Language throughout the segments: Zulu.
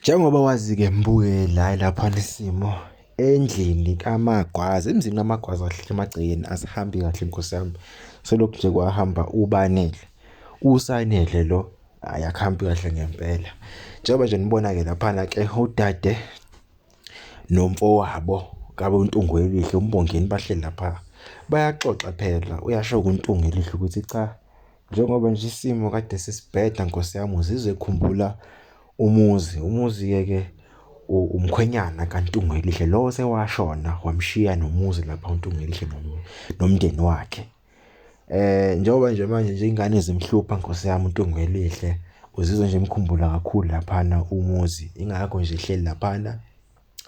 Njengoba wazi-ke mbukeli, hhayi laphana isimo endlini kaMagwaza, emzini kaMagwaza kahle emagcekeni asihambi kahle Nkosi yami, selokhu nje kwahamba uBanele, uSanele lo, hhayi akuhambi kahle ngempela. Njengoba nje nibona-ke laphana-ke udade nomfowabo kaNtungwelihle uMbongeni bahleli lapha, bayaxoxa phela, uyasho-ke uNtungwelihle ukuthi cha, njengoba nje isimo kade sesibheda Nkosi yami, uzizwa ekhumbula uMuzi. UMuzi-ke ke umkhwenyana kaNtungwelihle lo osewashona wamshiya noMuzi lapha uNtungwelihle nomndeni wakhe. Njengoba nje manje nje ingane zimhlupha Nkosi yami uNtungwelihle, uzizwa nje emkhumbula kakhulu laphana uMuzi, ingakho nje ehleli laphana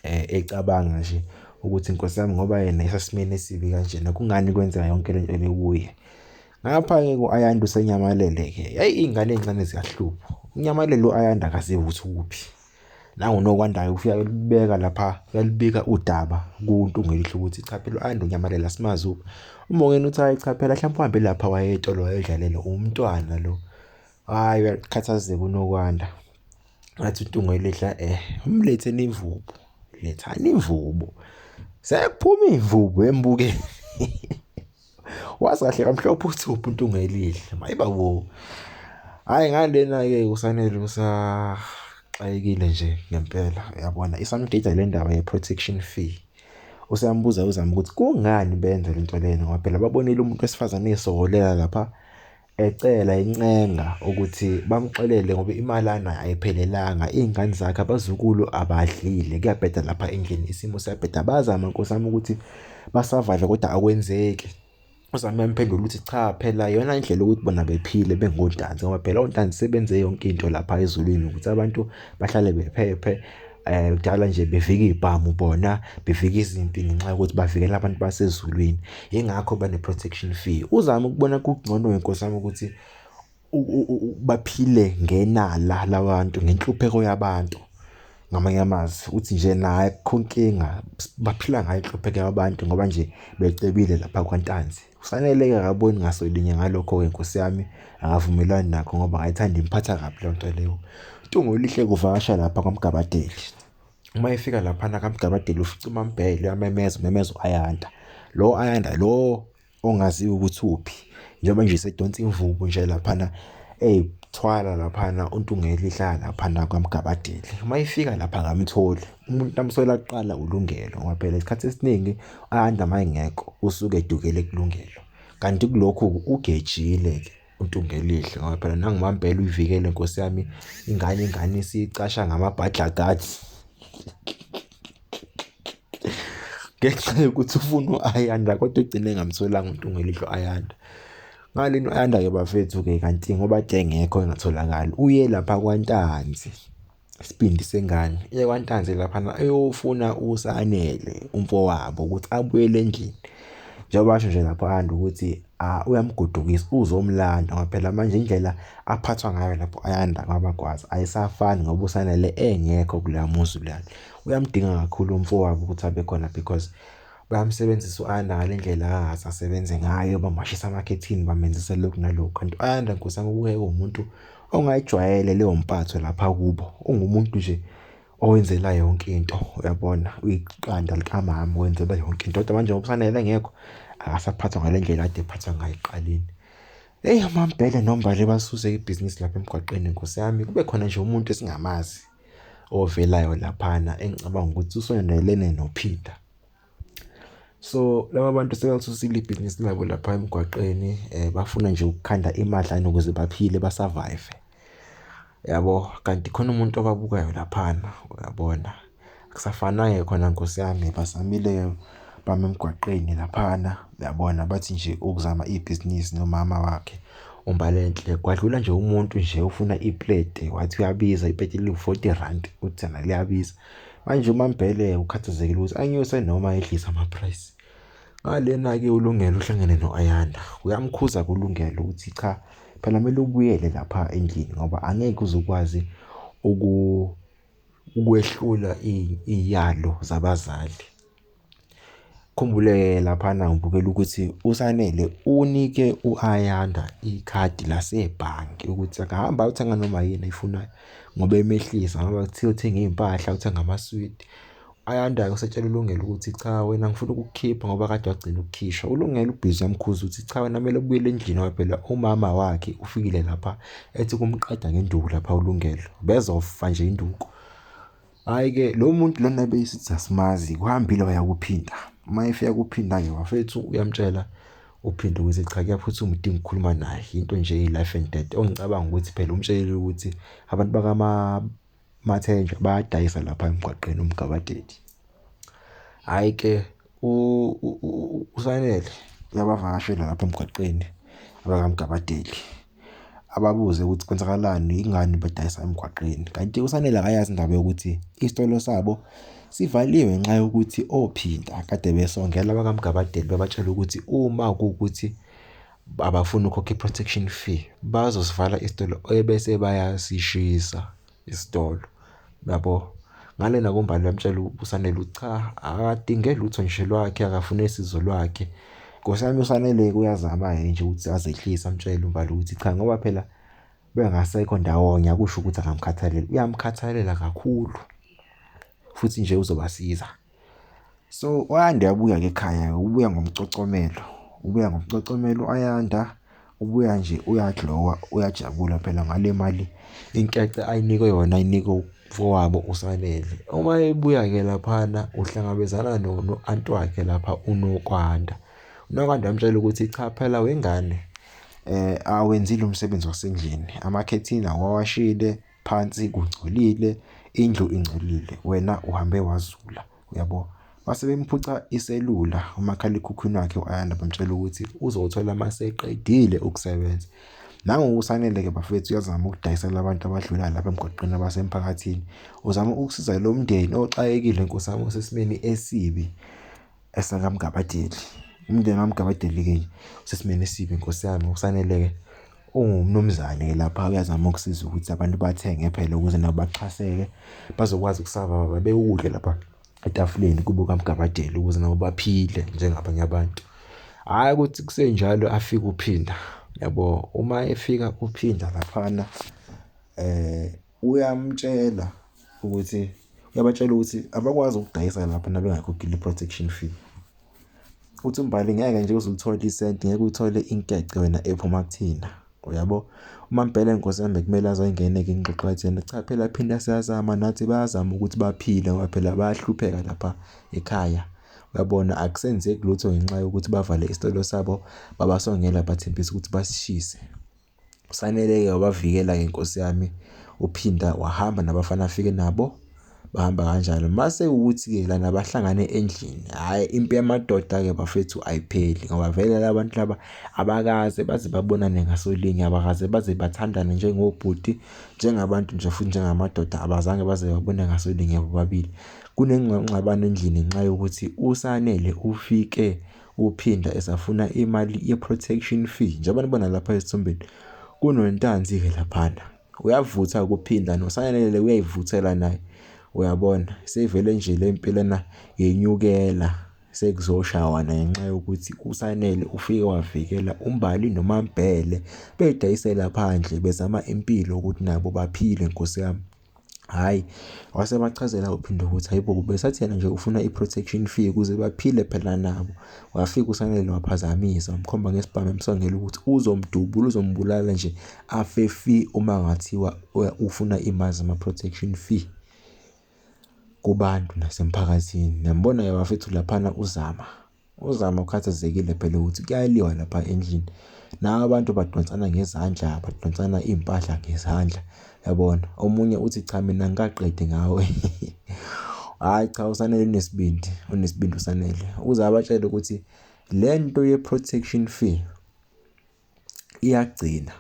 ecabanga nje ukuthi Nkosi yami ngoba yena esesimeni esibi kanjena kungani kwenzeka yonke lento le kuye. Ngapha-ke ku-Ayanda usenyamalele-ke, hheyi iy'ngane ey'ncane ziyahlupha. Unyamalele u-Ayanda akaziwa ukuthi ukuphi. Nangu uNokwanda-ke ufika uyalubeka lapha, uyalubika udaba kuNtungelihle ukuthi cha phela u-Ayanda unyamalele asimazi uphi. UMbongeni uthi hhayi cha phela hlampe uhambe lapha waye ey'tolo wayodlalela umntwana lo. Hhayi uyakhathazeka uNokwanda. Ngathi uNtungelihle umletheni imvubu, lethani imvubu. Sekuphuma imvubu embukeni. Wazi kahle kamhlophe ukuthi uphi uNtungelihle. Mayiba bo. Hhayi ngalena-ke uSanele usaxakekile nje ngempela uyabona isamdida le ndaba ye-protection fee. Useyambuza uZama ukuthi kungani benza lento lena ngoba phela babonile umuntu wesifazane esokolela lapha ecela encenga ukuthi bamxolele ngoba imali anayo ayiphelelanga, iy'ngane zakhe abazukulu abadlile, kuyabheda lapha endlini isimo siyabheda. Bayazama nkosi yami ukuthi basavayve kodwa akwenzeki. UZama uyamphendula ukuthi cha phela iyona indlela yokuthi bona bephile bengontanzi ngoba phela ontanzi sebenze yonke into lapha ezulwini ukuthi abantu bahlale bephephe. Kudala nje bevika iy'bhamu bona, bevika izimpi ngenxa yokuthi bavikela abantu basezulwini. Yingakho bane-protection fee. Uzame ukubona kungcono-ke nkosi yami ukuthi baphile ngenala labantu, ngenhlupheko yabantu ngamanye amazwi. Uthi nje naye akukho nkinga, baphila ngayo inhlupheko yabantu ngoba nje becebile lapha kwaNtanzi. Kufanele-ke akaboni ngaso linye ngalokho-ke nkosi yami, akavumelani nakho ngoba akayithandi imphatha kabi leyo nto leyo. Ntungolihle kuvakasha lapha kwaMgabadeli. Uma efika laphana kaMgabadeli ufica uMaMbhele uyamemeza, umemeza u-Ayanda. Lo Ayanda lo ongaziwa ukuthi uphi, njengoba nje esedonsa imvubu nje laphana ey'thwala laphana uNtungelihle laphana kwaMgabadeli. Uma efika lapha akamtholi, umuntu amsola kuqala uLungelo ngoba phela isikhathi esiningi u-Ayanda uma engekho usuke edukele kuLungelo. Kanti kulokhu ugejile-ke uNtungelihle ngoba phela nangu uMaMbhele uyivikele nkosi yami ingane ingane isicasha ngamabhadlagathi. Ngenxa yokuthi ufuna u-Ayanda kodwa ugcine engamtholanga uNtungelihle u-Ayanda. Ngalena u-Ayanda-ke bafethu-ke kanti ngoba kade engekho engatholakali uye lapha kwaNtanzi. Isibindi sengane uye kwaNtanzi laphana eyofuna uSanele umfowabo ukuthi abuyele endlini. Njengoba asho nje lapho u-Ayanda ukuthi uyamgodukisa uzomlanda ngoba phela manje indlela aphathwa ngayo lapho u-Ayanda kwaMagwaza ayisafani ngoba uSanele engekho kuloya muzi loyana. Uyamdinga kakhulu umfowabo ukuthi abe khona because bayamsebenzisa u-Ayanda ngale ndlela angakaze asebenze ngayo, bamashisa amakhethini, bamenzisa lokhu nalokhu. Kanti u-Ayanda nkosi yami ubukeka ewumuntu ongayijwayele leyo mpatho lapha kubo. Ungumuntu nje owenzela yonke into, uyabona, uyiqanda likamama wenzela yonke into. Kodwa manje ngoba uSanele engekho, akasaphathwa ngale ndlela kade ephathwa ngayo ekuqaleni. Eyi, uMaMbhele noMbali basuse ibhizinisi lapha emgwaqeni nkosi yami, kube khona nje umuntu esingamazi ovelayo laphana engicabanga ukuthi usondelene noPhinda. So laba bantu sebalisusile ibhizinisi labo lapha emgwaqeni bafuna nje ukukhanda imadlana ukuze baphile ba-survive. Yabo, kanti khona umuntu obabukayo laphana, uyabona. Akusafananga khona nkosi yami, bazamile bame emgwaqeni laphana, uyabona, bathi nje ukuzama ibhizinisi nomama wakhe uMbalenhle. Kwadlula nje umuntu nje ufuna ipleti, wathi uyabiza ipleti liwu-forty rand, uthi yena liyabiza. Manje uMaMbhele ukhathazekile ukuthi anyuse noma ehlise ama-price. Ngalena-ke uLungelo uhlangene no-Ayanda, uyamkhuza-ke uLungelo ukuthi cha, phela kumele ubuyele lapha endlini ngoba angeke uze ukwazi ukwehlula iy'yalo zabazali. Khumbule-ke laphana ngibukela ukuthi uSanele unike u-Ayanda ikhadi lasebhange ukuthi akahamba ayothenga noma yini ayifunayo ngoba emehlisa ngoba kuthiwa uthenga iy'mpahla, uthenga amaswidi. Ayanda-ke usetshela uLungelo ukuthi cha wena ngifuna ukukukhipha ngoba kade wagcina ukukhishwa. ULungelo ubhizi uyamkhuza ukuthi cha wena kumele ubuyele endlini ngoba phela umama wakhe ufikile lapha ethi kumqeda ngenduku lapha uLungelo. Bezofa nje induku. Hhayi-ke lo muntu lona beyisithi asimazi kuhambile waya kuphinda. Uma efika kuphinda-ke bafethu uyamtshela uphinde ukuthi cha kuyaphuthuma udinga ukukhuluma naye into nje eyi-life and death ongicabanga ukuthi phela umtshelile ukuthi abantu bakaMathenjwa bayadayisa lapha emgwaqeni uMgabadeli. Hhayi-ke uSanele uyabavakashela lapha emgwaqeni abakaMgabadeli ababuze ukuthi kwenzakalani yingani bedayisa emgwaqeni kanti uSanele akayazi indaba yokuthi isitolo sabo sivaliwe ngenxa yokuthi ophinda kade besongela abakaMgabadeli bebatshela ukuthi uma kuwukuthi abafuni ukukhokha i-protection fee bazosivala isitolo ebese bayasishisa isitolo yabo. Ngalena kuMbali uyamtshela uSanele ukuthi cha akadinge lutho nje lwakhe akafune sizo lwakhe. Nkosi yami uSanele-ke uyazama-ke nje ukuthi azehlise amtshele uMbali ukuthi cha ngoba phela bengasekho ndawonye akusho ukuthi akamkhathaleli, uyamkhathalela kakhulu futhi nje uzobasiza. So uAyanda uyabuya-ke ekhaya, ubuya ngomcocomelo, ubuya ngomcocomelo u-Ayanda, ubuya nje uyaglowa, uyajabula phela ngale mali inkece ayinikwe yona ayinikwe umfowabo uSanele. Uma ebuya-ke laphana uhlangabezana no-anti wakhe lapha uNokwanda. UNokwanda uyamtshela ukuthi cha phela wengane awenzile umsebenzi wasendlini, amakhethini awuwawashile, phansi kungcolile, indlu ingcolile, wena uhambe wazula, uyabo. Base bemphuca iselula umakhalekhukhwini wakhe u-Ayanda bamtshela ukuthi uzowuthola uma eseqedile ukusebenza. Nangu uSanele-ke bafethu uyazama ukudayisela abantu abadlulayo lapha emgwaqeni abasemphakathini. Uzama ukusiza lo mndeni oxakekile nkosi yami osesimeni esibi esakaMgabadeli. Umndeni kaMgabadeli-ke usesimeni esibi nkosi yami. USanele-ke ungumnumzane lapha uyazama ukusiza ukuthi abantu bathenge phela ukuze nabo baxhaseke bazokwazi ukusava babeke ukudla lapha etafuleni kubo kaMgabadeli ukuze nabo baphile njengabanye abantu. Hhayi ukuthi kusenjalo afike uPhinda yabo, uma efika uPhinda laphana uyamtshela ukuthi uyabatshela ukuthi abakwazi ukudayisa lapha nabengakhokhile i-protection fee. Uthi uMbali ngeke nje uze ulithole isenti, ngeke uthole inkece wena ephuma kuthina, uyabo. UMaMbhele nkosi yami bekumele aze ayingene-ke ingxoxo athi yena cha phela phinda siyazama nathi bayazama ukuthi baphile ngoba phela bayahlupheka lapha ekhaya. Uyabona akusenzeki lutho ngenxa yokuthi bavale isitolo sabo babasongela bathembisa ukuthi basishise. Usanele-ke wabavikela-ke nkosi yami uPhinda wahamba nabafana afike nabo bahamba kanjalo. Mase ukuthi-ke lana bahlangane endlini, hhayi impi yamadoda-ke bafethu ayipheli ngoba vele la bantu laba abakaze baze babonane ngasolinye, abakaze baze bathandane njengobhuti, njengabantu nje futhi njengamadoda abazange baze babone ngasolinye bobabili. Kunengxabano endlini ngenxa yokuthi uSanele ufike uPhinda esafuna imali ye-protection fee. Njengoba nibona lapha esithombeni kunoNtanzi-ke laphana. Uyavutha ukuphinda noSanele uyayivuthela naye. Uyabona seyivele nje le mpi lena yenyukela sekuzoshawana ngenxa yokuthi uSanele ufike wavikela uMbali noMaMbhele bedayisela phandle bezama impilo ukuthi nabo baphile nkosi yami. Hhayi, wase ebachazela uPhinda ukuthi hhayi bo besathi yena nje ufuna i-protection fee ukuze baphile phela nabo. Wafika uSanele waphazamisa wamkhomba ngesibhamu emsongela ukuthi uzomdubula uzombulala nje afe fi uma ngathiwa ufuna imali zama-protection fee kubantu nasemphakathini. Niyambona-ke bafethu laphana uZama. UZama ukhathazekile phela ukuthi kuyaliwa lapha endlini. Naba abantu badonsana ngezandla, badonsana iy'mpahla ngezandla, yabona. Omunye uthi cha mina angikaqedi ngawe. Hhayi cha uSanele unesibindi, unesibindi uSanele. Uze abatshele ukuthi le nto ye-protection fee iyagcina,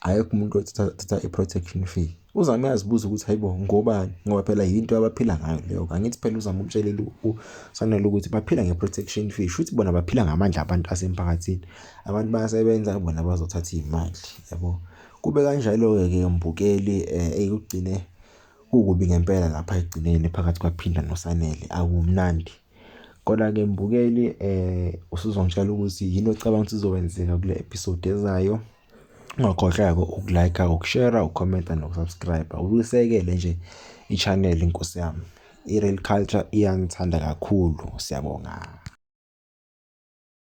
akekho umuntu othatha i-protection fee. Uzame uyazibuza ukuthi hayibo ngobani ngoba phela yinto abaphila ngayo leyo. Angithi phela uzama ukutshelela uSanele ukuthi baphila nge-protection fee, shuthi bona baphila ngamandla abantu asemphakathini. Abantu bayasebenza bona bazothatha iy'mali yabo. Kube kanjalo-ke ke mbukeli ekugcine kukubi ngempela lapha ekugcineni phakathi kwaPhinda noSanele akumnandi. Kodwa-ke mbukeli usuzongitshela ukuthi yini ocabanga ukuthi izokwenzeka kule episode ezayo. Ungakhohlwa-ke uku-like, uku-share, uku-comment noku-subscribe. Uyisekele nje i-channel inkosi yami. I-Real Culture iyanithanda kakhulu. Siyabonga.